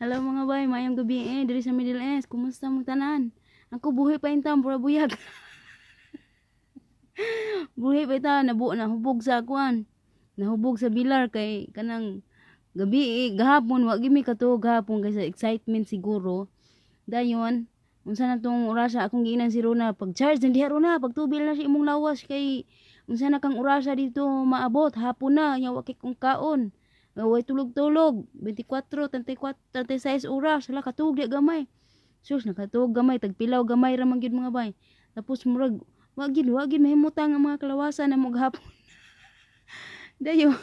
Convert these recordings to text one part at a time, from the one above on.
Hello, mga bay, maayong gabi eh, diri sa Middle East. Kumusta mong tanan? Ako buhi pa intam, pura buyag. Buhi pa ita, nabu nahubog sa kuan. Nahubog sa bilar kay kanang gabi eh, gahapon wa gyud mi katuog gahapon kay sa excitement siguro. Dayon, unsa na tong orasa, akong giingnan si Rona, pag charge na diha, Rona, pagtubil na si imong lawas kay unsa na kang orasa dito maabot, hapon na nya, wa kay kung kaon. Nga way tulog-tulog, 24, 34, 36 oras, hala, katuog di gamay. Sus, nakatuog gamay, tagpilaw gamay ra man gyud, mga bay. Tapos murag wa gyud mahimutang ang mga kalawasan na mo gahapon. Dayon,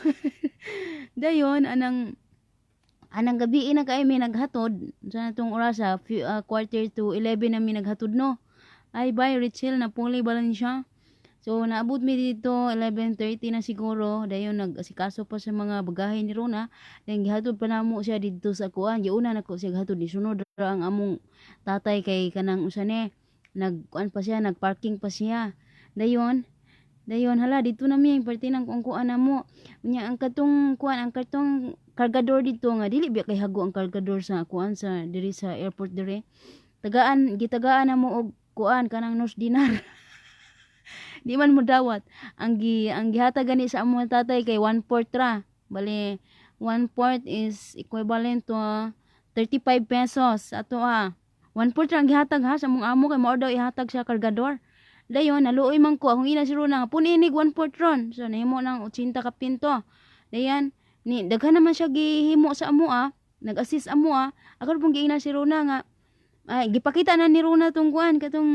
dayon anang gabi na kay mi naghatod sa natong orasa, 10:45 na mi naghatod, no. Ay bye, Rachel, napuli balan siya. So naabot mi dito 11:30 na siguro. Dayon nag-asikaso pa sa mga bagahe ni Rona. Dayon gihatod pa namo siya didto sa kuan. Giuna nako siya gihatod, nisunod ra ang among tatay kay kanang usa ni nagkuan pa siya, nagparking pa siya. Dayon dayon hala, dito na mi parte ng kung kuan namo. Unya ang katong kuan, ang katong kargador dito nga dili biya kay hago ang kargador sa kuan, sa diri sa airport diri. Tagaan, gitagaan na mo og kuan, kanang nus dinar. Di man mo dawat. Ang gihatag gani sa among tatay kay one fourth ra. Bali one fourth is equivalent to 35 pesos ato ah. One fourth ra ang gihatag ha sa among amo kay mao daw ihatag sa kargador. Dayon naluoy man ko, akong ina si Rona nga puninig one fourth ron. So nahimo nang 80 ka pinto. Dayan ni daghan naman siya gihimo sa amo ah. Nag-assist amo ah. Ako pong giingnan si Rona nga ay gipakita na ni Rona tong kuan, katong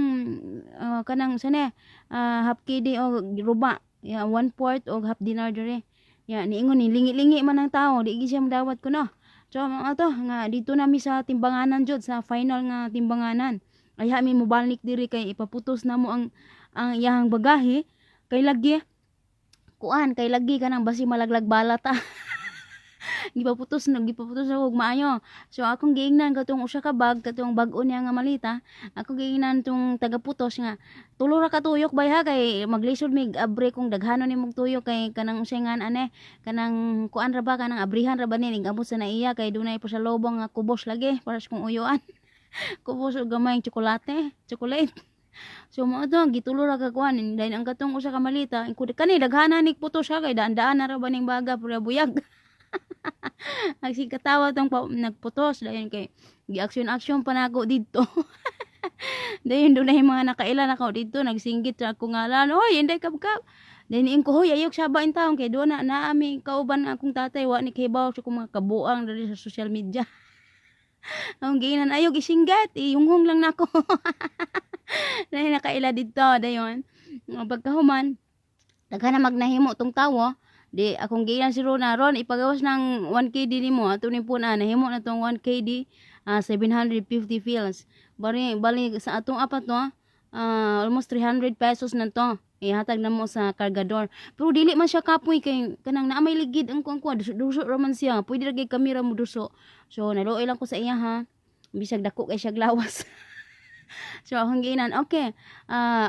kanang sana half KD o ruba ya, one fourth o half dinar dire ya. Niingon ni lingi-lingi man ang tao, di gyud siya madawat ko, no. So mga to nga dito nami sa timbanganan jud, sa final nga timbanganan. Ay mi mobalik diri kay ipaputos na mo ang iyahang bagahe kay lagi kuan, kay lagi kanang basi malaglag balat ah. Gipaputos na, gipaputos na og maayo. So akong giingnan katong usa ka bag, katong bag-o niya nga malita, akong giingnan tong tagaputos nga tulo ra ka tuyok bay ha, kay maglisod mig abre kung daghanon nimong tuyok, kay kanang unsay ngan ane, kanang kuan ra ba, kanang abrihan ra ba ni ning-abot sa naiya, kay dunay pa sa lobong nga kubos lagi para sa kong uyuan, kubos og gamay tsokolate, chocolate. So mao to, gitulo ra ka kuan. Dayon ang katong usa ka malita kani daghana nig putos ha, kay daan-daan na ra ba ning baga, pura buyag. Nagsikatawa tong pa, nagputos. Dayon kay gi-action-action pa nako didto. Dayon dunay mga nakaila nako didto, nagsinggit sa akong ngalan, "Hoy, inday kabkab!" Dayon niingon ko, "Hoy, ayok saba in taon," kay doon na naami kauban nga akong tatay, wa ni kahibaw sa akong mga kabuang diri sa social media. Ang giinan, ayok isinggat, iyunghong lang nako. Dayon nakaila didto. Dayon pagkahuman, daghan na magnahimo tong tawo. Di akong giinan si Rona, "Ron, ipagawas ng 1 KD nimo ato ni puna." Nahimo na tong 1 KD, 750 fils. Bali bali sa atong apat to, almost 300 pesos na to ihatag na mo sa kargador. Pero dili man siya kapoy kay kanang naa may ligid ang kuan kuan, duso ra man siya, pwede ra gyud kamera mo duso. So naluoy lang ko sa iya ha, bisag dako kay siya lawas. So akong giinan, okay,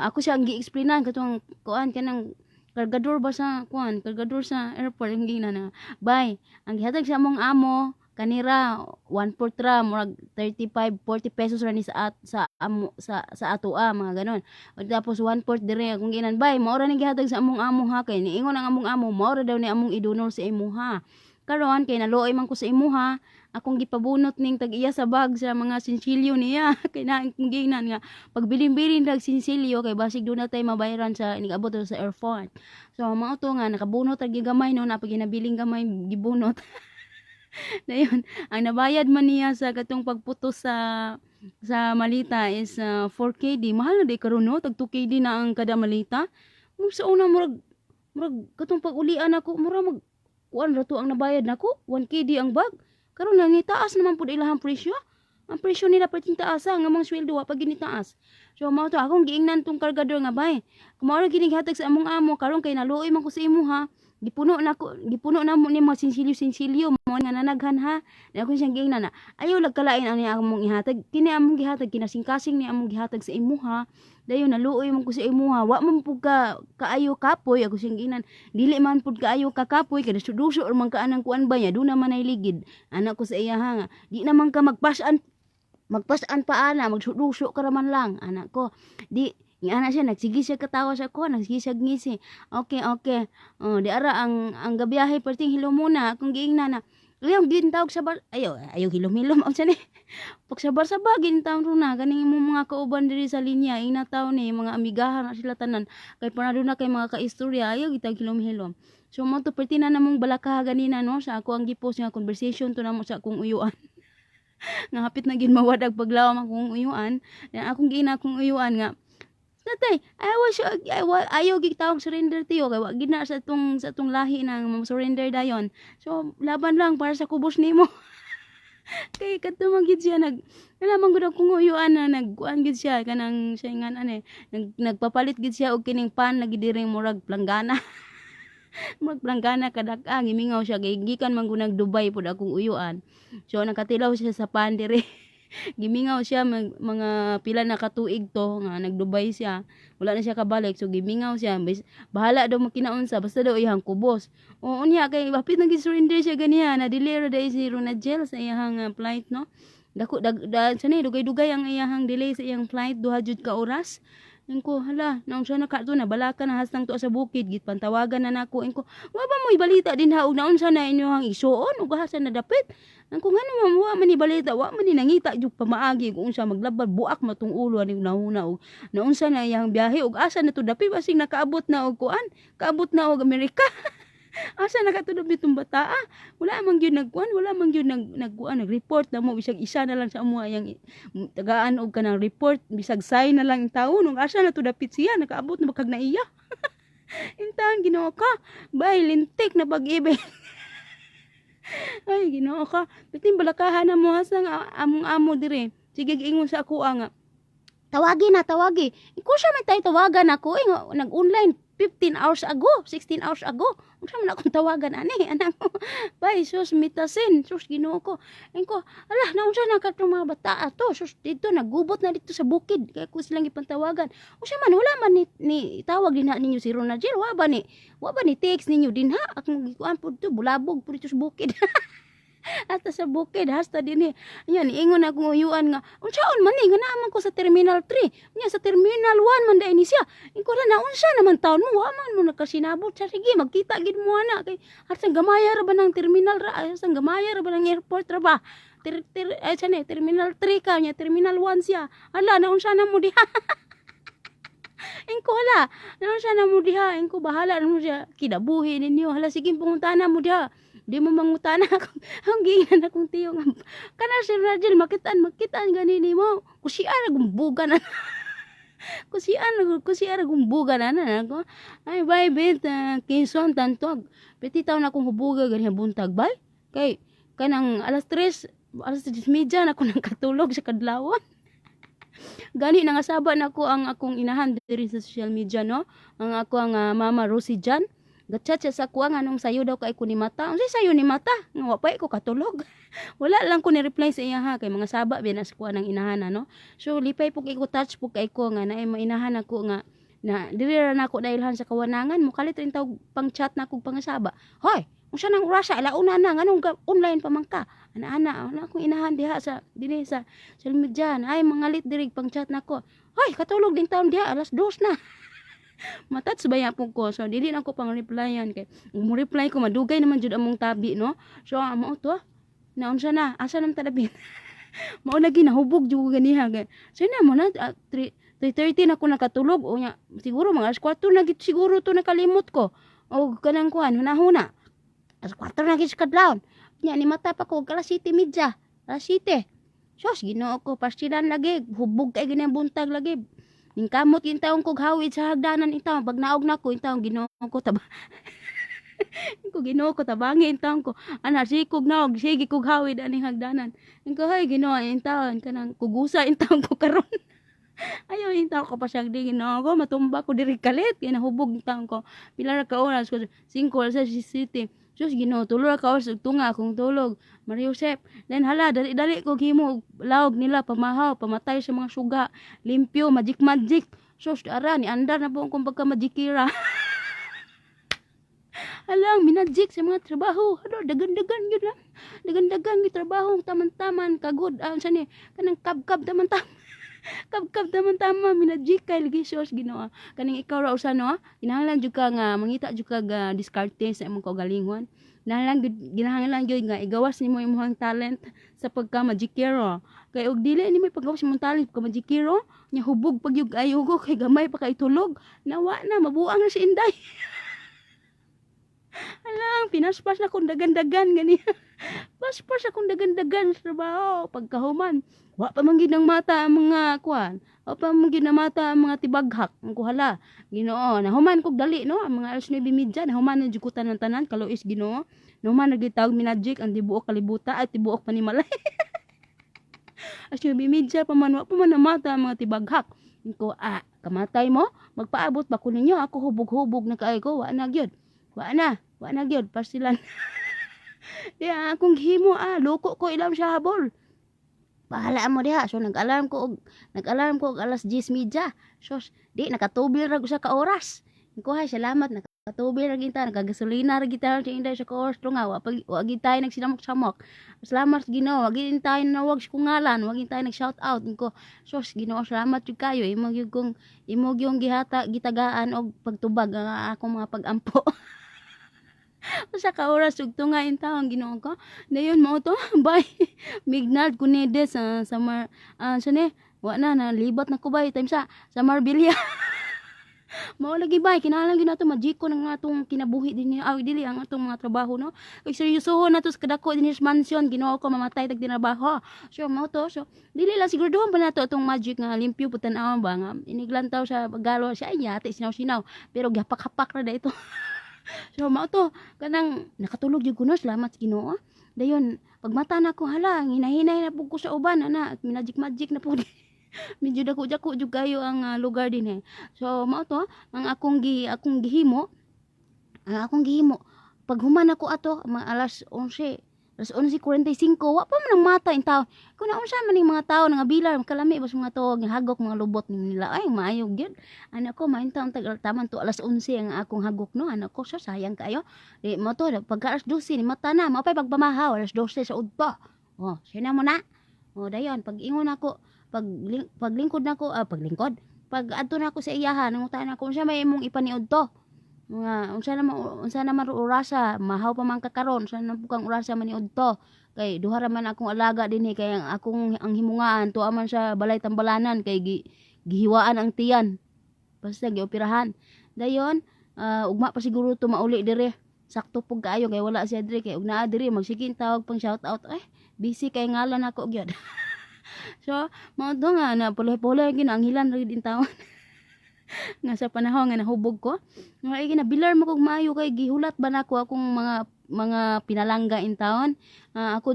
ako siya ang gi-explainan katong kuan, kanang kargador ba sa kuan, kargador sa airport. Ang giinan na, "Bay, ang gihatag sa among amo kanira one fourth ra, murag 35 40 pesos ra ni sa at, sa amo sa ato ah," mga ganon. O tapos one fourth dire. Akong giinan, "Bay, mao ra ni gihatag sa among amo ha, kay niingon ang among amo mao ra daw ni among idunol sa imuha. Karon kay naluoy man ko sa imuha, akong gipabunot ning tag-iya sa bag sa mga sinsilyo niya." Kay na akong giingnan nga pagbilin-bilin dag sinsilyo kay basig doon na tay mabayaran sa inig-abot sa airport. So mao to nga nakabunot ra gyud gamay, no, na pag ginabiling gamay gibunot. Dayon ang nabayad man niya sa katong pagputos sa malita is 4 KD. Mahal na di karon, no, tag 2 KD na ang kada malita. Murag sa una, murag murag katong pag-ulian ako, mura mag kuan ra to ang nabayad nako, 1 KD ang bag. Karon na nitaas naman pud ilahang presyo. Ang presyo nila perting taasa nga mga sweldo wa pag ginitaas. So mao to akong giingnan tong kargador nga, "Bay, kung mao ra gini gihatag sa among amo karon, kay naluoy man ko sa imuha." Gipuno na ko, gipuno na mo ni mga sinsilyo-sinsilyo mo nga nanaghan ha. Di ako siyang giingnan na, ayaw lagkalain ani among ihatag. Kini among gihatag, kinasingkasing ni among gihatag sa imuha. Dayon naluoy man ko sa imuha. Wa man pud ka kaayo kapoy, ako siyang giingnan. Dili man pud kaayo kakapoy kay duso or man kaanang kuan ba niya, doon naman ay ligid. Anak ko sa iya ha nga, di naman ka magpasan magpasan pa ana, magsuduso ka raman lang, anak ko. Di nga ana siya, nagsige siya katawa sa ko, nagsige siya ngisi. Okay. Oh, di ara ang gabiyahe perting hilom muna, akong giingnan na. Ayaw gintawag sa bar, ayaw, ayaw hilom-hilom unsa ni. Pagsabar-saba gintaw na kaning imong mga kauban diri sa linya, ina taw ni mga amigahan na sila tanan. Kay panado na kay mga kaistorya, ayaw gitag hilom-hilom. So mo to perti na namong balakaha ganina, no, sa ako ang gipost nga conversation to namo sa akong uyuan. Nga hapit na gid mawadag paglawom akong uyuan. Na akong giina akong uyuan nga Tatay, ayaw siya, ayaw, ayaw gitawag surrender tiyo, kay wa gid na sa atong lahi nang surrender dayon. So, laban lang para sa kubos nimo. Kay kadto man gid siya nag kana man gud akong uyuan na nagkuan gid siya kanang siya nga ane nagpapalit gid siya og kining pan lagi diri murag planggana. Murag planggana kadak-a gimingaw siya kay gikan man gud nag Dubai pud akong uyuan. So nakatilaw siya sa pan diri. Gimingaw siya mga pila na katuig to nga nag-Dubai siya. Wala na siya kabalik, so gimingaw siya. Bahala daw makinaunsa, basta daw iyang kubos. O unya kay hapit nang surrender siya ganiha, na delay ra dai si Ronagel sa iyang flight, no. Dako dag da, sa ni dugay-dugay ang iyang delay sa iyang flight, duha jud ka oras. Ingko, hala, naong siya na ka na balaka na hastang to sa bukid, git pantawagan na nako. Ingko, wa ba mo ibalita din ha, og naunsa na inyohang isuon, ug asa na dapit? Angko ngano man wa man ibalita, wa man ni nangita jud pamaagi kung unsa maglabad, buak matong ulo ani nahuna og naunsa na iyang biyahe ug asa na to dapit, basing nakaabot na og kuan, kaabot na og Amerika. Asa na kato dapit tong bataa? Wala man gyud nagkuan, wala man gyud nagkuan, nag-report na mo bisag isa na lang sa amo iyang tagaan og kanang report, bisag sign na lang taon ug asa na to dapit siya, nakaabot na ba kag naiya? Intahan, Ginoo ka. Bay, lintik na pag-ibig. Ay, Ginoo ka. Piting balakahan na mo hasang among amo dire. Sige, giingon sa ako nga. Tawagi na, tawagi. Iko siya man tayo tawagan ako. Eh, nag-online 15 hours ago, 16 hours ago. Unsa man akong tawagan ani, anak ko. Bay, sus, mitasin. Sus, Ginoo ko. Ingko, ala, naunsa na ka mga bata ato. Sus, dito, nagubot na dito sa bukid. Kaya ko silang ipantawagan. Unsa man, wala man ni tawag din ha ninyo si Ronagel. Wa ba ni text ninyo din ha? Akong gikuan po dito, bulabog po dito sa bukid. Hasta sa bukid, hasta din eh. Yan, ingon akong uyuan nga, unsaon man ni, nga naaman ko sa Terminal 3. Nya sa Terminal 1 man dahil ni siya. Ingko na, naunsa naman taon mo, wa man mo nakasinabot siya. Sige, magkita gid mo ana. Kay, hasta gamaya ra ba ng terminal ra, hasta gamaya ra ba ng airport ra ba? Ter, ter, ay, siya ni, Terminal 3 ka, nya, Terminal 1 siya. Hala, naunsa na mo diha. Ingko hala, naunsa na mo diha. Ingko bahala na mo siya. Kinabuhi ninyo. Hala, sige, pangutana mo diha. Di mo mangutana akong ang giingnan akong tiyo nga kana si Rajel makitaan makitaan gani nimo kusian gumbugan na kusian kusian gumbugan na na ako. Ay bye bet, Quezon tantog piti taon akong hubuga gani buntag bay kay kanang alas 3, alas 3:30 na ako nang katulog sa kadlawon. Gani nangasaba na ko ang akong inahan diri sa social media, no, ang ako ang mama Rosie Jan. Gatchat siya sa kuha nga nung sayo daw kay ko ni mata. Unsay sayo ni mata? Nga wa pa ko katulog. Wala lang ko ni reply sa iya ha kay mga saba biya na sa kuha ng inahan, ano. So lipay po kay ko, touch po kay ko nga naay mainahan ako nga na diri ra nako dailhan sa kawanangan mo kalit rin tawag pang chat na akong pangasaba. Hoy, unsa nang orasa, alauna na, nganong online pa man ka? Ana ana ana akong inahan diha sa dinhi sa social media ay mga lit diri pang chat nako. Hoy, katulog din taon diha, alas 2 na. Matats baya po ko. So dili na ko pang replyan kay mo reply ko madugay naman jud among tabi, no. So amo to. Naunsa na? Asa nam talabin? Mao lagi nahubog jud ko ganiha kay. So na mo na 3 3:30 na ko nakatulog o nya siguro mga alas 4 na gid siguro to nakalimot ko. O kanang kuan hunahuna. Alas 4 na gid sa kadlawon. Nya ni mata pa ko alas 7:30. Alas 7. Sus, Ginoo ko, pastilan lagi, hubog kay ganyan buntag lagi. Ning kamot yung taong kog hawid sa hagdanan itaw, pag naog na ko, intawon Ginoo ko taba. Ko Ginoo ko tabangi intawon ko. Ana sikog naog, sige kog hawid aning hagdanan. Ingko hay Ginoo intawon kanang kugusa intawon ko karon. Ayaw intaw ko pa siya di, Ginoo ko, matumba ko diri kalit kay nahubog taon ko. Pila ra ka oras ko? 5 alas 7. Sus, Ginoo, 3 ra ka oras ug tunga akong tulog. Maria Josep. Then hala, dali-dali ko himo lawog nila, pamahaw, pamatay sa mga suga, limpyo, magic magic. Sus, ara ni andar na buong kong pagka magikira. Alang minagic sa mga trabaho. Ano, dagan-dagan yun lang. Dagan-dagan yung trabaho, taman-taman, kagod, ah, unsa ni, kanang kab-kab taman-taman. Kab-kab taman-tama, minagic kay lagi, sus, Ginoo. Kaning ikaw ra usa, no, kinahanglan jud ka nga mangita jud ka ga diskarte sa imong kaugalingon. Kinahanglan jud nga igawas nimo imong talent sa pagka magikero. Kay og dili nimo ipagawas imong talent pagka magikero, nya hubog pag yug ayo ko kay gamay pa kay tulog, nawa na mabuang na si Inday. Alang, pinaspas na kong dagan-dagan gani. Paspas akong dagan-dagan sa trabaho. Pagkahuman, wa pa man gid ang mata ang mga kuan. Wa pa man gid ang mata ang mga tibaghak. Ang kuhala. Ginoo, nahuman kog dali, no, ang mga alas 9:30, nahuman na jud ko tanan-tanan kaluis Ginoo. Nahuman na gitawag minagic ang tibuok kalibuta at tibuok panimalay. Alas 9:30 pa man, wa pa man namata ang mga tibaghak. Ko, ah, kamatay mo, magpaabot ba ko ninyo? Ako hubog-hubog na kaayo ko, wa na gyud. Wa na, wa na gyud, pasilan. Di akong gihimo, ah, loko ko ilam siya habol. Bahala mo diha. So nag-alarm ko og alas 10:30. So di nakatubil ra sa ka oras. Ko hay salamat, nakatubil ra kita, nakagasolina ra kita sa Inday sa ka oras nga wa pag wa gid tayo nagsinamok-samok. Salamat sa Ginoo, wa gid tayo nawag sa kungalan, wa gid tayo nag-shout out ko. Sos, Ginoo, salamat jud kayo. Imo gyud kong imo gyung gihata gitagaan og pagtubag ang akong mga pag-ampo. Usa ka oras ug tunga in taon, Ginoo ko. Dayon mo to bye. Mignard Cunedes sa sa Mar sa ni wa na nalibat na ko bay time sa Marbella. Mao lagi bay, kinahanglan gyud nato majiko ng atong kinabuhi dinhi, aw dili ang atong mga trabaho, no. Kay seryosohon nato sa kadako dinhi sa mansion, Ginoo ko, mamatay tag tinrabaho. So mao to, so dili lang siguraduhon pa nato atong magic nga limpyo pud tan-awon ba nga iniglantaw sa galo siya ay yati sinaw-sinaw pero gihapak-hapak ra ito. So mao to, kanang nakatulog jud ko, no, salamat sa Ginoo. Dayon pagmata na ko, hala, hinahinay na pud ko sa uban ana, minagic magic na pud. Medyo dako-dako jud kayo ang lugar din eh. So mao to ang akong gihimo. Ang akong gihimo paghuman ako ato mga alas 11, alas 11:45, wa pa man ang mata in taon. Kung naunsa man ning mga tao nga bilar kalami ba sa mga tao hagok, mga lubot nila ay maayo gyud. Ana ko maintaon tag taman to alas 11 ang akong hagok, no. Ana ko, so sayang kayo. Di mo to pagka alas 12 ni mata na mao pay pagpamahaw alas 12 sa udto. Oh, sina mo na. Oh, dayon pag ingon ako pag paglingkod nako, ah, paglingkod pag adto nako sa iyaha, nangutan ako unsa may imong ipaniud to nga unsa naman orasa, mahaw pa man ka karon, unsa naman kang orasa maniud to, kay duha ra man akong alaga dinhi, kay ang akong ang himungaan tuwa man sa balay tambalanan kay gihiwaan ang tiyan, basta gioperahan. Dayon ugma pa siguro to mauli dire, sakto pug kaayo kay wala siya dire, kay ug naa dire magsige tawag pang shout out, eh busy kay ngalan ako gyud. So mao to nga na puloy-puloy gyud ang hilan ra gyud taon nga sa panahon nga nahubog ko nga ay ginabilar mo kog maayo kay gihulat ba nako akong mga pinalangga in taon. Ako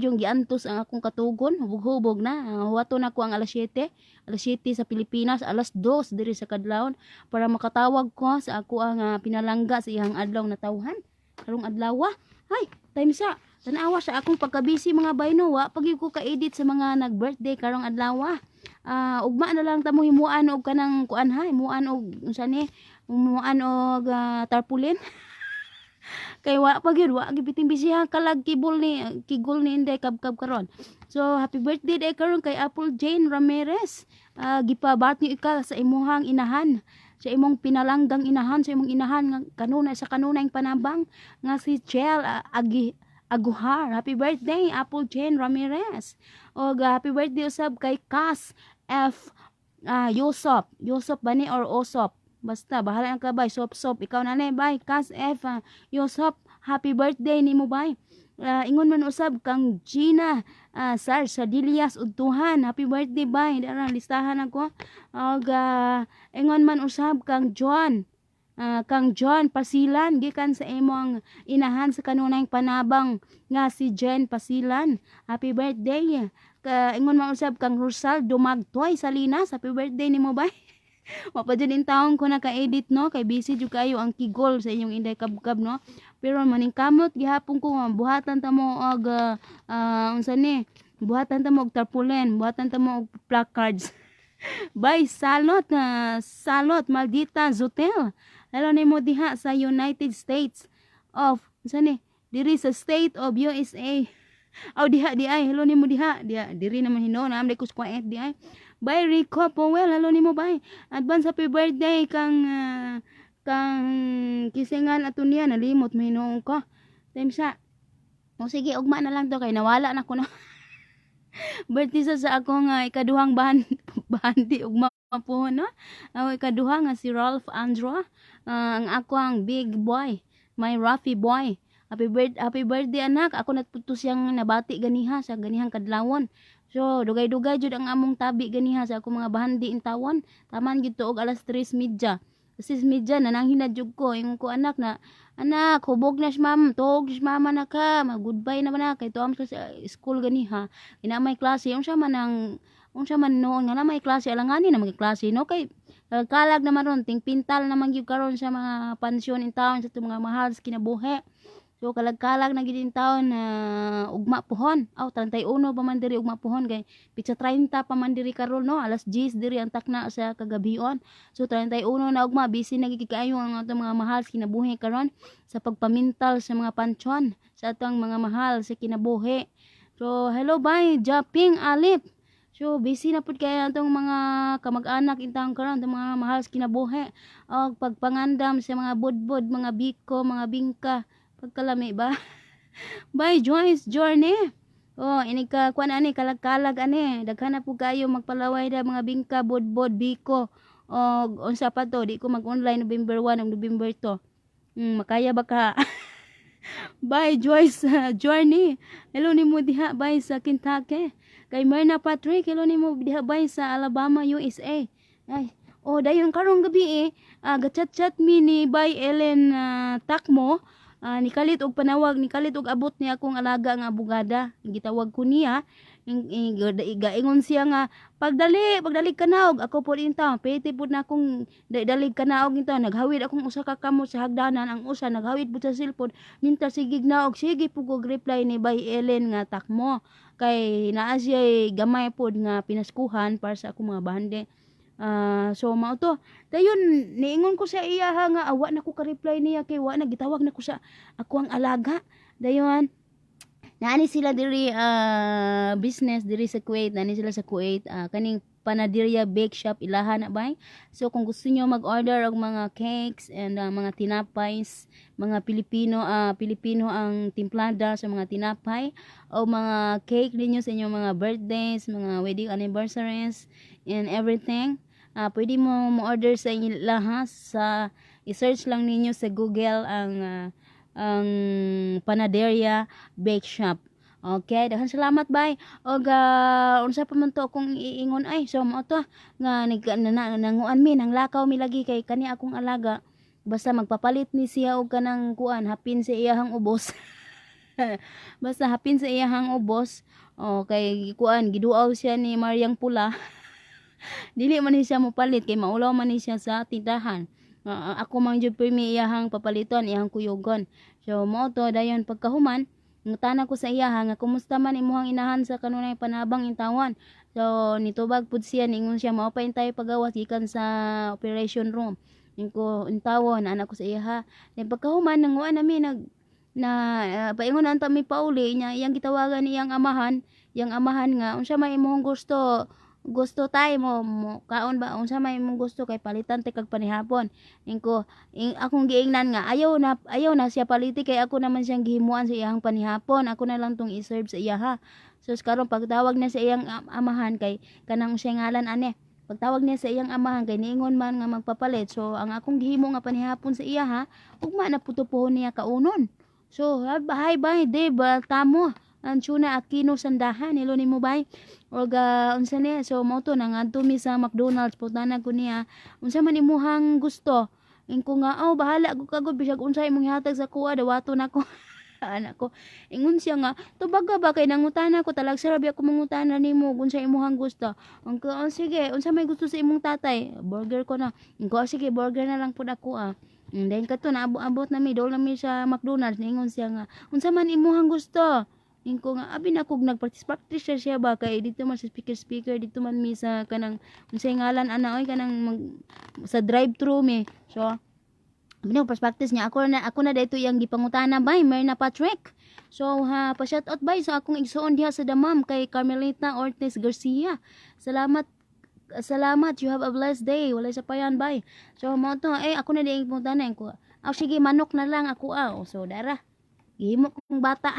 yung giantos ang akong katugon, hubog-hubog na. Huwaton ako ang alas 7, alas 7 sa Pilipinas, alas 2 diri sa kadlawon para makatawag ko sa ako ang pinalangga sa iyang adlaw na tawhan karong adlaw. Ay, time sa tanawa sa akong pagkabisi, mga bayno, wa pag ko ka-edit sa mga nag-birthday karong adlaw. Ugma na lang tamo himuan og kanang kuan ha, himuan og unsa ni, himuan og tarpaulin. Kay wa pa gyud, wa gyud biting busy ha, kalag kibol ni kigol ni Inday kabkab karon. So happy birthday day karon kay Apple Jane Ramirez. Gipabat niyo ika sa imuhang inahan, sa imong pinalanggang inahan, sa imong inahan nga kanunay sa kanunay panabang nga si Chel Agi Aguhar. Happy birthday, Apple Jane Ramirez. Og happy birthday usab kay Cas F Yusop. Yusop ba ni or Osop? Basta bahala na ka bay, sop sop ikaw na ni bay Cas F Yusop. Happy birthday nimo bay. Ingon man usab kang Gina Sar Sadilias Udtuhan. Happy birthday bay. Dara listahan ako. Og ingon man usab kang John Pasilan gikan sa imong inahan sa kanunay panabang nga si Jen Pasilan. Happy birthday. Ka ingon man usab kang Rosal Dumagtoy Salinas, happy birthday nimo, bay. Wa pa jud intawon ko naka-edit, no, kay busy jud kayo ang kigol sa inyong inday kabkab, no. Pero maningkamot gihapon ko nga buhatan ta mo og unsa ni, buhatan ta mo og tarpaulin, buhatan ta mo og placards. Bye Salot, Salot Maldita Zotel. Hello nimo diha sa United States of unsa ni, diri sa State of USA. Aw, diha di ay, hello nimo diha. Diha diri naman hinuon, am ko sa di ay. Bye Rico Powell, hello nimo, bye. Advance happy birthday kang kisingan ato niya, nalimot mo hinuon ko. Time sa. O sige, ugma na lang to kay nawala na ko, no. Birthday sa ako nga ikaduhang bahandi ugma po, no. Ang ikaduha nga si Ralph Andro, ang ako ang big boy, my Rafi boy. Happy birthday, happy birthday, anak. Ako natputo siyang nabati ganiha sa ganihang kadlawon. So, dugay-dugay jud ang among tabi ganiha sa akong mga bahandi intawon. Taman gyud to og alas 3:30. 6:30 nananghin na jud ko. Ingon ko, "Anak na, anak, hubog na si mama, tuhog si mama na ka, mag goodbye na ba na kay tuam sa school ganiha. Ina may klase, unsa man noon nga na may klase, alanganin na mag klase, no, kay kalag naman ron, ting pintal naman gyud karon sa mga pansyon in town sa itong mga mahal sa kinabuhi. So kalag-kalag na gyud in town na ugma pohon. Aw, 31 pa man diri ugma pohon kay pitsa 30 pa man diri karon, no, alas 10 diri ang takna sa kagabion. So 31 na ugma, busy na gyud kaayo ang atong mga mahal sa kinabuhi karon sa pagpamintal sa mga pansyon sa atong mga mahal sa kinabuhi. So hello, bye Japing Alip. So busy na pud kay atong mga kamag-anak intang karon, atong mga mahal sa kinabuhi og pagpangandam sa mga budbud, mga biko, mga bingka. Pagkalami ba? Bye Joyce Journey. Oh, ini ka kuan ani, kalag-kalag ani. Daghan na pud kayo magpalaway da mga bingka, budbud, biko. Og unsa pa to, di ko mag-online November 1 ug November 2. Makaya ba ka? Bye Joyce Journey. Hello nimo diha, bye, sa Kentucky. Kay Myrna Patrick, hello nimo diha, bye, sa Alabama, USA. Ay, oh, dayon karong gabi eh, gachat-chat mi ni bye Ellen Takmo. Nikalit og panawag, nikalit og abot ni akong alaga nga abogada. Gitawag ko niya. Gaingon siya nga pagdali, pagdalig kanaog ako pod intaw. Pwede pod na akong dalig kanaog intaw. Naghawid akong usa ka kamot sa hagdanan, ang usa naghawid pud sa cellphone. Minta sige naog, sige pud og reply ni bay Ellen nga takmo. Kay naa siya gamay pod nga pinaskuhan para sa akong mga bahandi. So mao to. Dayon niingon ko sa iya ha nga awa na ko ka-reply niya kay wa na gitawag na ko sa ako ang alaga. Dayon naani sila diri business diri sa Kuwait, naani sila sa Kuwait, kaning Panaderia Bake Shop ilaha na, bay. So kung gusto niyo mag-order og mga cakes and mga tinapays, mga Pilipino, Pilipino ang timplada sa mga tinapay o mga cake ninyo sa inyong mga birthdays, mga wedding anniversaries and everything. Pwede mo mo-order sa inyo ha, sa i-search lang ninyo sa Google ang Panaderia Bake Shop. Okay, daghan salamat, bay. Og unsa pa man to akong iingon ay. So mao to nga nag na, na, nanguan mi nang lakaw mi lagi kay kani akong alaga. Basta magpapalit ni siya og kanang kuan hapin sa iyahang ubos. Basta hapin sa iyahang ubos. O kay kuan giduaw siya ni Mariang Pula. Dili man ni siya mopalit kay maulaw man ni siya sa tindahan. Ako man jud pirmi iyahang papaliton, iyahang kuyugon. So mao to, dayon pagkahuman ngutana ko sa iya nga kumusta man imuhang inahan sa kanunay panabang intawan. So nitubag pud siya, ningon siya mao pa intay pagawas gikan sa operation room. Ingko intawon anak ko sa iya. Then pagkahuman nanguan nami nag na paingon anta mi pauli niya, iyang gitawagan iyang amahan, iyang amahan nga unsa may imong gusto gusto tay mo kaon ba, unsa may imong gusto kay palitan te kag panihapon. Ingko ing, akong giingnan nga ayaw na siya paliti kay ako naman siyang gihimuan sa iyang panihapon, ako na lang tong i-serve sa iya ha. So karon pagtawag niya sa iyang amahan kay kanang siya ngalan ane, pagtawag niya sa iyang amahan kay niingon man nga magpapalit, so ang akong gihimo nga panihapon sa iya ha, ugma na puto pohon niya kaunon. So hi bye Dave tamo ang Tuna Aquino Sandahan, hello nimo, bay. Og unsa niya, so mo to nangadto mi sa McDonald's, putana ko niya unsa man imuhang gusto. Ingko nga, "Oh, bahala ko kagod bisag unsa imong ihatag sa kuha, dawaton nako." Anak ko, ingon siya nga, tubaga ba kay nangutana ko, talag sarabi ako mangutana nimo kung sa imuhang gusto. Ang ko, oh, sige, unsa may gusto sa imong tatay? Burger ko na. Ang ko, oh, sige, burger na lang pud ako ah. And then kato naabot-abot na mi, dol na mi sa McDonald's, ningon siya nga, unsa man imuhang gusto? Ingko nga abi na kog nagpractice practice siya siya ba kay dito man sa speaker speaker dito man mi sa kanang unsay ngalan ana oy kanang mag, sa drive thru mi. So abi na practice niya ako na dito iyang gipangutana bay Myrna Patrick. So ha, pa shout out bay sa akong igsuon diha sa Damam kay Carmelita Ortiz Garcia. Salamat, salamat, you have a blessed day. Walay sa payan bay. So mo to eh ako na di pangutana ko. Ah, sige, manok na lang ako ah. So dara. Gihimo kong bata.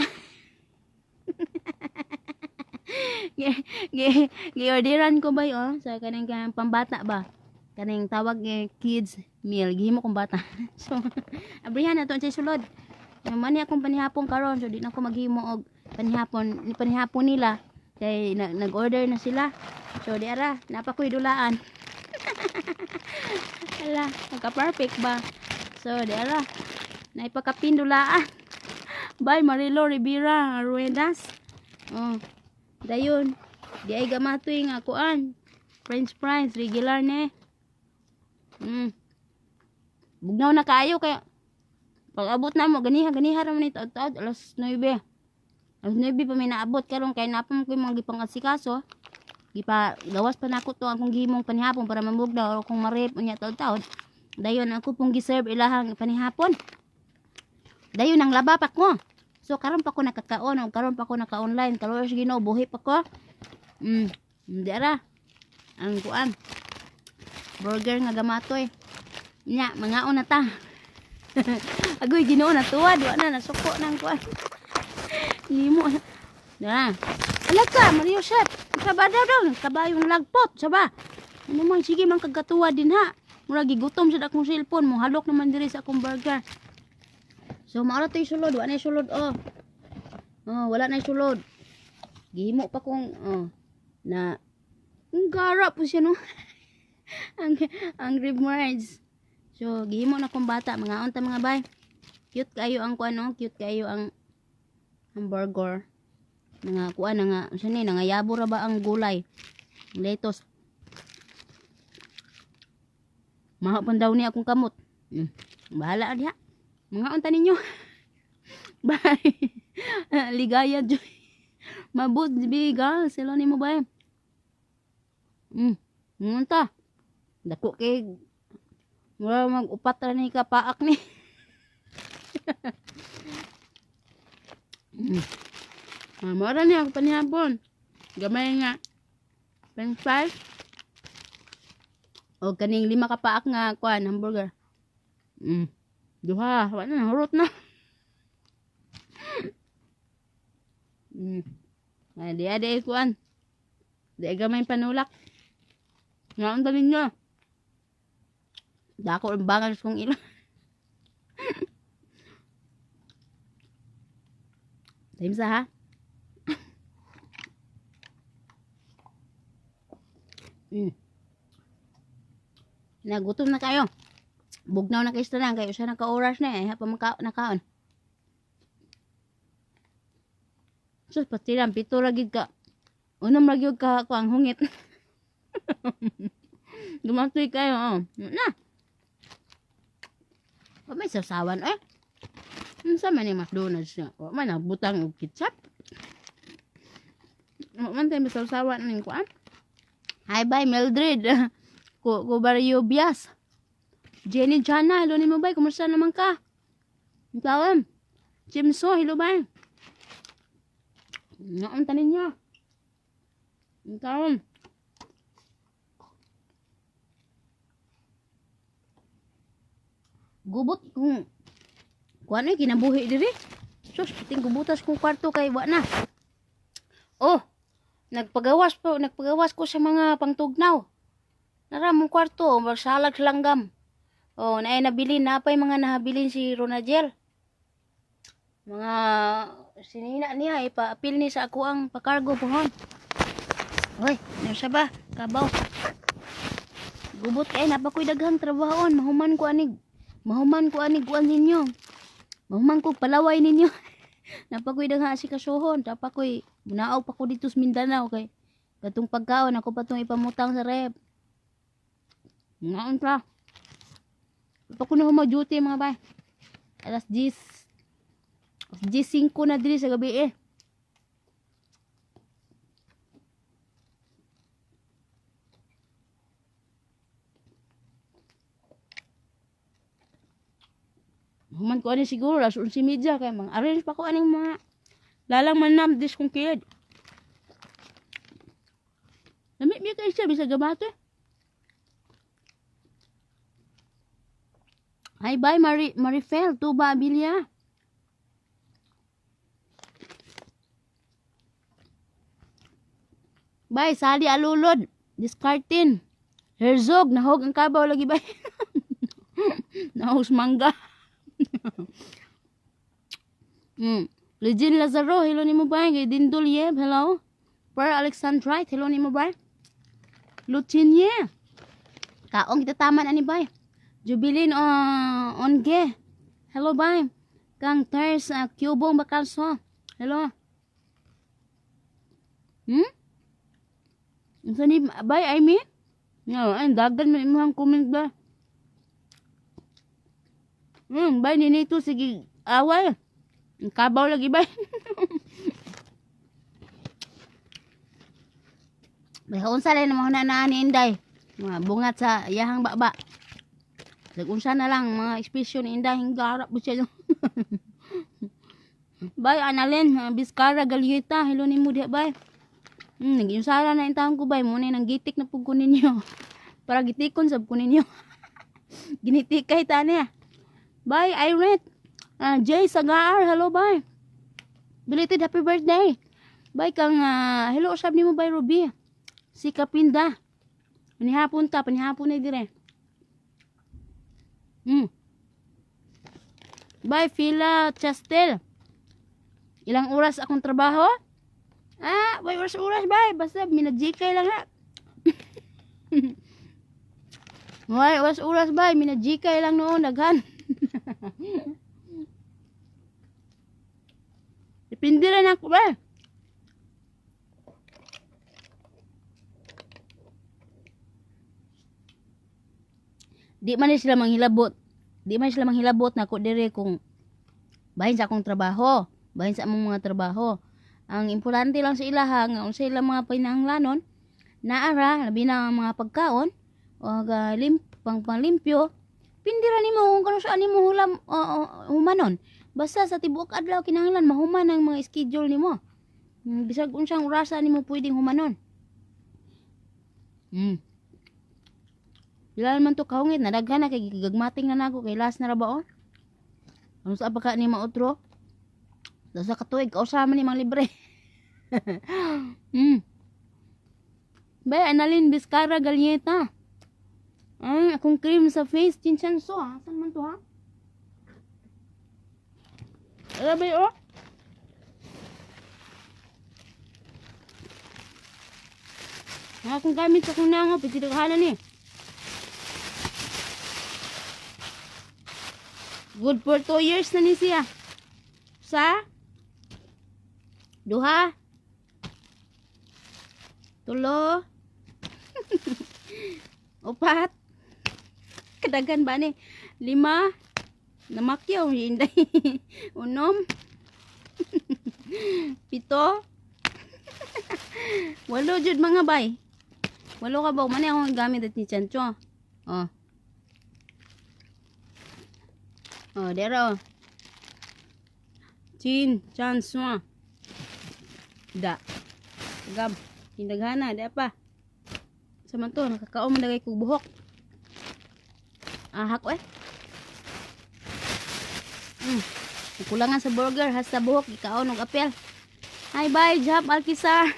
Gi gi-orderan ko bay oh sa kaning kanang pambata ba, kaning tawag eh, kids meal, gihimo kong bata. So abrihan na to sa sulod. Man akong panihapon karon, so di na ko maghimo og panihapon ni panihapon nila kay nag-order na sila. So di ara napa ko'y dulaan. Hala, nagka-perfect ba? So di ara naipakapin dulaan. Bye Marilo Rivera Ruedas. Oh, dayon di ay gamatoy nga kuan french fries regular ne. Bugnaw na kaayo kaya pag abot na mo ganiha ganiha ra man ni taud-taud alas 9. Alas 9 pa may naabot karon kay napam ko yung mga gipangasikaso. Gipa gawas pa nako to akong gihimong panihapon para mamugnaw or kung marep unya taud-taud. Dayon ako pong giserve ilahang panihapon. Dayon ang laba pa ko. So karon pa ko nakakaon o karon pa ko naka-online. Karon sa Ginoo buhi pa ko. Hindi ara. Ang kuan. Burger nga gamatoy. Nya, mangaon na ta. Agoy Ginoo natuwa, wa na nasuko nang kuan. Himo na. Na. Ala ka, Mario Chef. Saba daw daw, kabayong lagpot, saba. Ano man sige man kagatuwa din ha. Mura gigutom sad akong cellphone, mo halok naman diri sa akong burger. So maara to'y sulod, wa na sulod oh. Oh, wala na sulod. Gihimo pa kong oh na ang gara po siya no. Ang rewards. So gihimo na kong bata, mga unta mga bay. Cute kayo ang kuan oh, cute kayo ang hamburger. Nga kuan na nga, unsa ni nangayabo ra ba ang gulay. Lettuce. Mahapon daw ni akong kamot. Bahala diha. Mga unta ninyo. Bye. Ligaya joy. Mabut bigal sila nimo bay. Unta. Dako kay mura mag upat ra ni ka paak ni. Ah, mora ni ako panihapon. Gamay nga. French fries. O kaning lima ka paak nga kuan hamburger. Duha, wala na hurot na. Ay, di ade kuan. Di gamay panulak. Nga unta ninyo. Dako ang bangal kong ila. Time sa ha. Nagutom na kayo. Bugnaw na kayo sa tanan kayo sa naka-oras na eh. Pa nakaon. Sus, patilang, pito lagi ka. Unam lagi ka ako ang hungit. Gumatoy kayo, oh. Na. Wa may sasawan, eh. Unsa man ni McDonald's nga? Wa man nagbutang og ketchup. Wa man tayo masawsawan ning kuan. Hi bye Mildred. Ko Barrio Bias. Jenny Jana, hello nimo bay, kumusta naman ka? Ang tawon. Jimso, hello bay. Naunta ninyo. Ang tawon. Gubot kung kuan ay kinabuhi diri. Sus, puting gubutas kong kwarto kay wa na. Oh, nagpagawas po, nagpagawas ko sa mga pangtugnaw. Nara mong kwarto, magsalag sa langgam. Oh, naay nabilin, napay mga nahabilin si Ronagel. Mga sinina niya, ipa-apil ni sa ako ang pakargo pohon. Hoy, nasa ba? Kabaw. Gubot kay napa ko'y daghang trabahoon, mahuman ko anig. Mahuman ko anig kuan ninyo. Mahuman ko palaway ninyo. Napakoy daghan si kasuhon, tapakoy munaog pa ko dito sa Mindanao kay katong pagkaon ako pa tong ipamutang sa rep. Ngaon pa. Pa ko na duty mga bay. Alas 10. Alas 10:05 na diri sa gabi eh. Human ko ani siguro alas 11:30 kay mga arrange pa ko aning mga lalang man nam dis kong kid. Lami mi kay siya bisag gamate. Hi bye Mari Marifel Tuba Abilia. Bye Sally Alulod Discartin. Herzog nahog ang kabaw lagi bay. Nahog sa mangga. Legin Lazaro, hello nimo bay. Kay Dindul Yeb, hello. Per Alexandrite, hello nimo bay. Lutinye. Kaong kita taman ani bay. Jubilin Onge. Hello bay. Kang Ters Cubong Bakalso. Hello. Unsa ni bay Amy? No, ay dagan man imong comment ba. Bay ninito sige away. Ang kabaw lagi bay. Bay unsa lay na mahuna na ni Inday. Mga bungat sa iyahang baba. Nag-unsa na lang mga ekspresyon ni Inday hinggarap po siya. Bay Annalyn, Biskara Galieta, hello nimo diha bay. Nag-unsara na intawon ko bay, mo na nang gitik na pug ko ninyo. Para gitikon sab ko ninyo. Ginitikay ta niya. Bye, Irene. Jay Sagaar, hello bye. Belated happy birthday. Bye kang hello usab nimo bye Ruby. Si Kapinda. Panihapon ta, panihapon na dire. Bye Phila Chastel. Ilang oras akong trabaho? Ah, way oras-oras bye. Basta minajikay lang ha. Way oras-oras bye, minajikay lang noon daghan. Depende lang ako ba. Di man ni sila manghilabot. Di man sila manghilabot na ako dire kung bahin sa akong trabaho, bahin sa among mga trabaho. Ang importante lang sa ilaha nga unsa ilang mga panahanglanon, naara labi na ang mga pagkaon o pang panglimpyo, pindira nimo kung kano saan nimo hulam humanon. Basta sa tibuok adlaw kinahanglan mahuman ang mga schedule nimo. Bisag unsang orasa nimo pwedeng humanon. Pila man to kahungit, nadaghan na kay gigagmating na nako kay last na ra ba oh. Ano sa pa ka ni maotro? Sa katuig kausa man ni mang libre. Bay Annalyn Biscara Galieta. Ay, akong cream sa face, chinchanso ha. Saan man to ha? Ala bay oh. Ang akong gamit sa akong nango, pwede daghanan ni. Good for 2 years na ni siya. Sa duha, tulo, upat, kadagan ba ni? 5, namakyaw, hinday. 6, 7, 8 jud mga bay. 8 ka ba? Mani akong gamit at ni Chancho. Oh. Oh, dero. Chin, chan, swa. Da. Gab, hindaghana, da pa. Sa man to, nakakaon man dagay kog buhok. Ahak eh. Kulangan sa burger, hasta buhok, ikaon og apel. Hi, bye, Job Alquizar.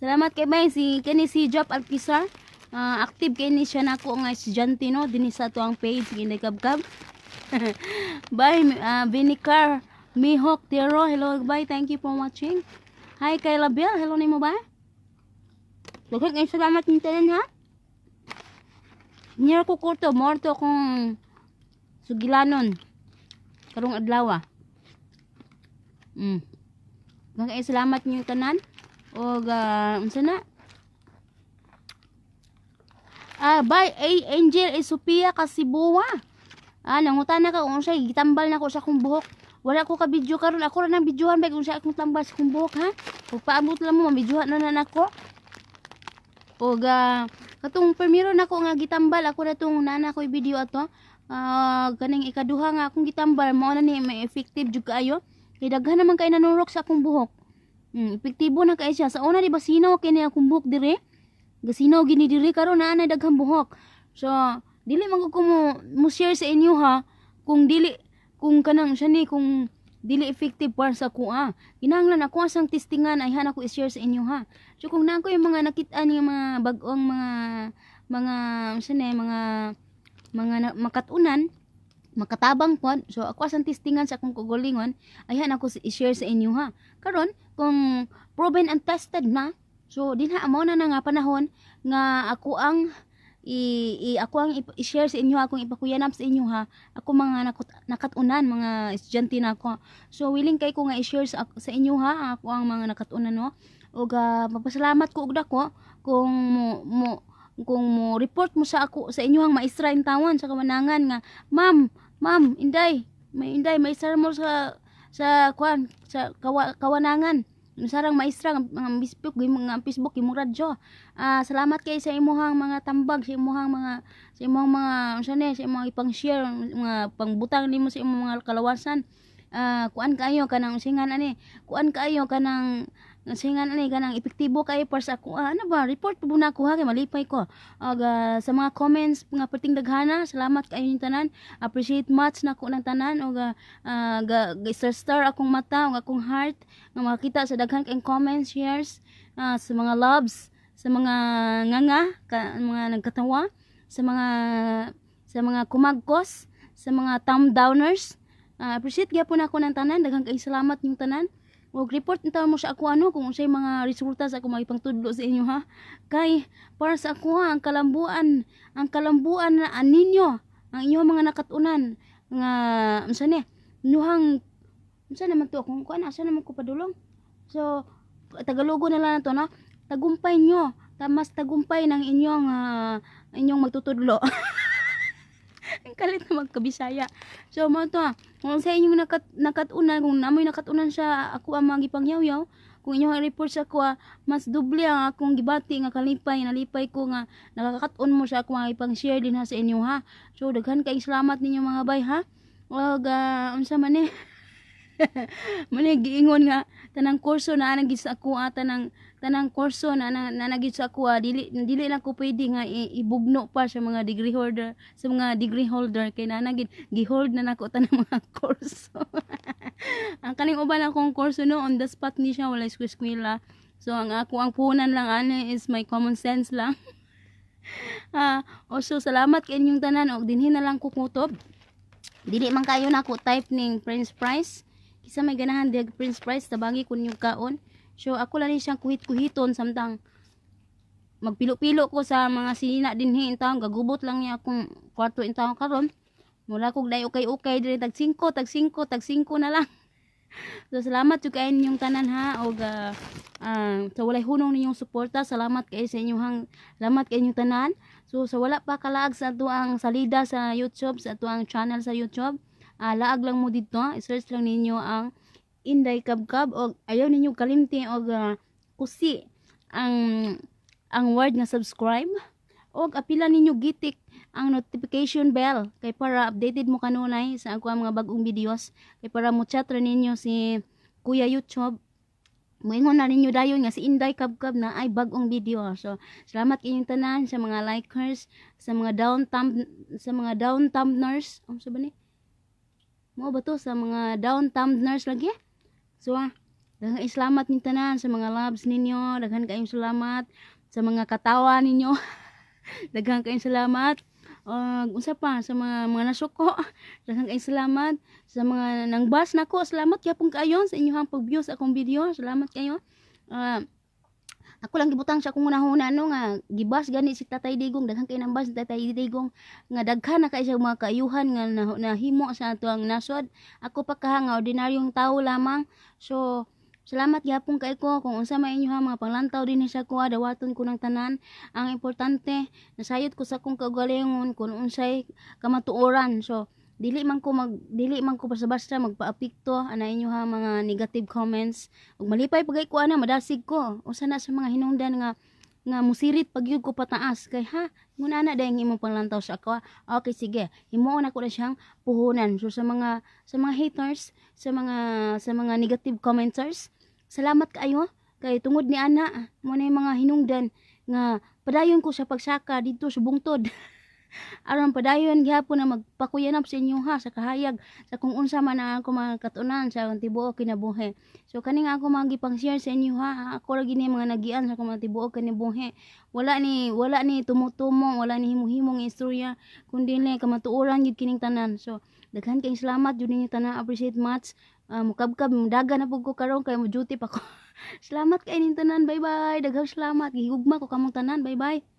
Salamat kay bay si kani si Job Alquizar. Active kay ni siya nako nga estudyante no dinhi sa ato ang page Inday Kabkab. Bye, Vinicar Mihok Tero. Hello, bye. Thank you for watching. Hi, Kayla Bell. Hello nimo ba? Daghang kayong salamat ni tanan ha. Niya ko kurto, morto kung sugilanon karong adlaw. Daghang salamat niyo tanan. Og unsa na? Ah, bye A Angel A Sophia Kasibuwa. Ah, nangutana ka kung unsay gitambal nako sa akong buhok. Wala ko ka video karon. Ako ra nang videohan ba kung unsay akong tambal sa akong buhok, ha. Ug paabot lang mo, mabidyohan na na nako. Og katong primero nako nga gitambal, ako na tong nana ko video ato. Ah, kaning ikaduha nga akong gitambal mao na ni, may effective jud kaayo. Kay daghan naman kay nanurok sa akong buhok. Epektibo na kay siya. Sa una, di ba, sinaw kini akong buhok dire? Gasinaw gini dire, karon naa na daghang buhok. So, dili man ko mo share sa inyo ha kung dili, kung kanang siya ni, kung dili effective para sa ako ah. Kinahanglan ako asang testingan ay ako i-share sa inyo ha. So kung naa ko yung mga nakit-an yung mga bag-ong mga unsa ni, mga makatunan, makatabang pod, so ako asang testingan sa akong kaugalingon ayhan ako i-share sa inyo ha. Karon kung proven and tested na, so dinha mo na nga panahon nga ako ang i, i ako ang i-share sa inyo, akong ipakuyanap sa inyo ha, ako mga nakatunan, mga estudyante na ako. So willing kay ko nga i-share sa inyo ha, ako ang mga nakatunan, no. Ug magpasalamat ko og dako kung mo kung mo report mo sa ako, sa inyohang maestra in tawon sa kawanangan nga, "Ma'am, Ma'am Inday, may Inday maestra mo sa kuan sa kawanangan sarang maestra nga Facebook, nga Facebook imong radyo. Ah, salamat kay sa imuhang mga tambag, sa imuhang mga unsa ni, sa imong ipang-share, mga pangbutang nimo sa imong mga kalawasan. Ah, kuan kaayo kanang singan ani, kuan kaayo kanang singan ani, kanang epektibo kaayo para sa ako." Ah, ano ba, report po na ako ha, kay malipay ko. Og sa mga comments nga perting daghana, salamat kaayo ning tanan. Appreciate much nako ng tanan. Og ga star star akong mata ug akong heart nga makita sa daghan kayong comments, shares, sa mga loves, sa mga nganga ka, mga nagkatawa, sa mga kumagkos, sa mga thumb downers. Appreciate gyapon ako ng tanan. Daghang kayong salamat yung tanan. Og report unta mo sa ako ano kung unsay mga resulta sa ako mga ipangtudlo sa inyo ha. Kay para sa ako ha, ang kalambuan na aninyo, ang inyong mga nakatunan nga unsa ni, inyuhang unsa naman to kung kuan, asa naman ko padulong. So Tagalogo na lang na to, no. Tagumpay nyo, mas tagumpay ng inyong magtutudlo. Ang kalit na magkabisaya. So, mo to, kung sa inyong nakatunan, kung namoy nakatunan sa ako ang mga gipangyaw-yaw, kung inyong report sa ako, mas doble ang akong gibati nga kalipay, nalipay ko nga nakakaton mo sa ako mga ipang-share din ha sa inyo ha. So, daghan kayong salamat ninyo mga bay ha. Og unsa man ni? Mali giingon nga tanang kurso na anang sa ako, tanang tanang kurso na na sa ako, dili dili na ko pwede nga ibugno pa sa mga degree holder, kay na gid gihold na nako tanang mga kurso. Ang kaning uban akong kurso, no, on the spot ni siya, wala eskwela. So ang ako ang puhunan lang ani is my common sense lang. Also salamat kay inyong tanan og dinhi na lang ko kutob. Dili man kayo nako type ning french fries. Kisa may ganahan diag french fries, tabangi kun yung kaon. So ako lang ni siyang kuhit-kuhiton samtang magpilo-pilo ko sa mga sinina dinhi intawon. Gagubot lang niya akong kwarto intawon karon. Mura kog day ukay-ukay diri, tag 5, tag 5, tag 5 na lang. So salamat jud kaayo ninyong tanan ha, og sa walay hunong ninyong suporta, salamat kay sa inyong, salamat kay inyong tanan. So sa wala pa kalaag sa ato ang salida sa YouTube, sa ato ang channel sa YouTube, laag lang mo dito, i-search lang ninyo ang Inday Kabkab og ayaw ninyo kalimti og kusi ang word nga subscribe og apila ninyo gitik ang notification bell kay para updated mo kanunay sa ako ang mga bagong videos, kay para mo chat ra ninyo si Kuya YouTube, moingon na ninyo dayon nga si Inday Kabkab na ay bagong video. So salamat kayong tanan, sa mga likers, sa mga down thumb, sa mga down thumbners, unsa ba ni mo ba to, sa mga down thumbners lagi. So daghang salamat ning tanan, sa mga loves ninyo, daghan kayong salamat, sa mga katawa ninyo, daghan kayong salamat. Unsa pa, sa mga nasuko, daghan kayong salamat, sa mga nangbas nako, salamat gyapon kaayo sa inyong pag-view sa akong video. Salamat kayo. Ako lang gibutang sa akong hunahuna, no, nga gibas gani si Tatay Digong, daghan kay nang bas si Tatay Digong nga daghan na kay siya mga kaayuhan nga nahimo sa ato ang nasod. Ako pa kaha nga ordinaryong tao lamang. So salamat gyapon kay ko. Kung unsa man inyo mga panglantaw dinhi sa kuha, dawaton ko ng tanan. Ang importante, nasayod ko sa akong kaugalingon kung unsay kamatuoran. So dili man ko basta-basta magpaapekto ana inyo ha mga negative comments. Ug malipay pagay ko ana, madasig ko usa na sa mga hinungdan nga nga musirit pag yun ko pataas kay ha nguna na dayang imong panglantaw sa ako. Okay, sige, himuon ako na siyang puhunan. So sa mga haters, sa mga negative commenters, salamat kaayo kay tungod ni ana mo na yung mga hinungdan nga padayon ko sa pagsaka dito sa bungtod aron padayon gihapon na magpakuyanap sa inyo ha sa kahayag sa kung unsa man ang ako mga katunan sa akong tibuok kinabuhi. So kani nga ako mga gipang-share sa inyo ha, ako ra gini mga nagian sa akong mga tibuok kinabuhi. Wala ni tumutumo, wala ni himo-himong istorya, kundi ni kamatuoran gyud kining tanan. So daghan kayong salamat jud ninyo tanan, appreciate much. Mukabkab dagan na pud ko karon kay mo duty pa ko. Salamat kay ning tanan. Bye bye. Daghang salamat. Gihugma ko kamong tanan. Bye bye.